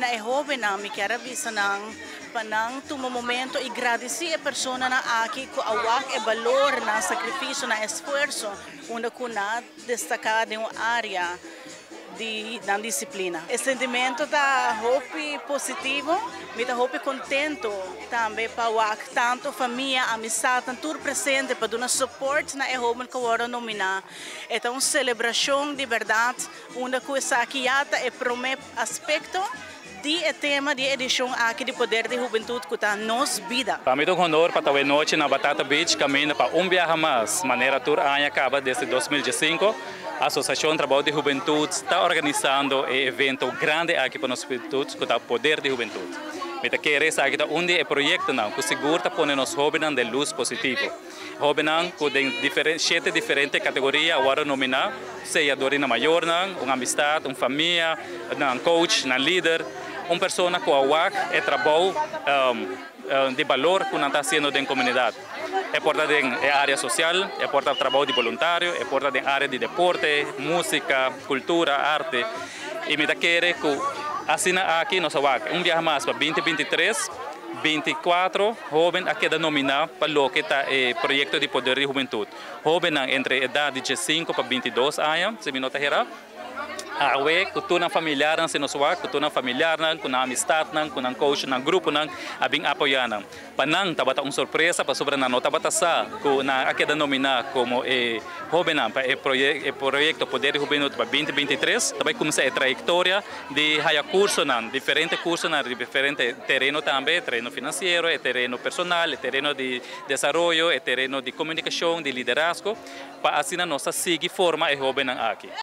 Na e hobennan mi kier a bisa nan pa nan tuma momento y gradici e personanan aki cu a wak e balor, nan sacrificio, nan esfuerzo unda cu nan a destaca den un area di nan disciplina. E sentimento ta hopi positivo, mi ta hopi contento tambe pa wak tanto famia, amistadnan tur presente pa duna support na e hoben cu a wordo nomina. E ta un celebracion di berdad unda cu esaki ya ta e prome aspecto di e tema di e edicion aki di Poder di Hubentud cu ta Nos Bida. Pa mi ta un honor pa ta awe nochi na Batata Beach caminda pa un biaha mas, manera tur aña caba desde 2015, Asociacion Trabou di Hubentud ta organisando e evento grandi aki pa nos hubentud cu ta Poder di Hubentud. Mi ta kere esaki ta un di e proyectonan cu sigur ta pone nos hobennan den luz positivo. Hobennan cu den shete diferente categoria a wordo nomina, sea dor di nan mayornan, un amistad, un famia, nan coach, nan lider, un persona cu a wak e trabou di balor cu nan ta haciendo den comunidad. E por ta den e area social, e por ta trabou di boluntario, e por ta den area di deporte, musica, cultura, arte. Y mi ta kere cu asina aki nos a wak un biaha mas pa 2023, 24 hoben a keda nominá pa loke ta e proyekto di Poder di Hubentut. Hobennan entre edat di 15 pa 22 aña, si mi no ta herá. Awe ku tur nan familiarnan, si nos wak ku tur nan familiarnan, ku nan amistatnan, ku nan coachnan, gruponan a bin apoyá nan. Pa nan tabata un sorpresa pasobra nan no tabata sa ku nan a keda nominá komo e hobennan pa e proyekto Poder di Hubentut pa 2023. Ta bai kuminsá e trayektoria di haya kursonan, diferente kursonan riba diferente tereno tambe, tereno finansiero, e tereno personal, e tereno di desaroyo, e tereno di komunikashon, di liderazgo, pa asina nos ta sigui forma e hobennan aki.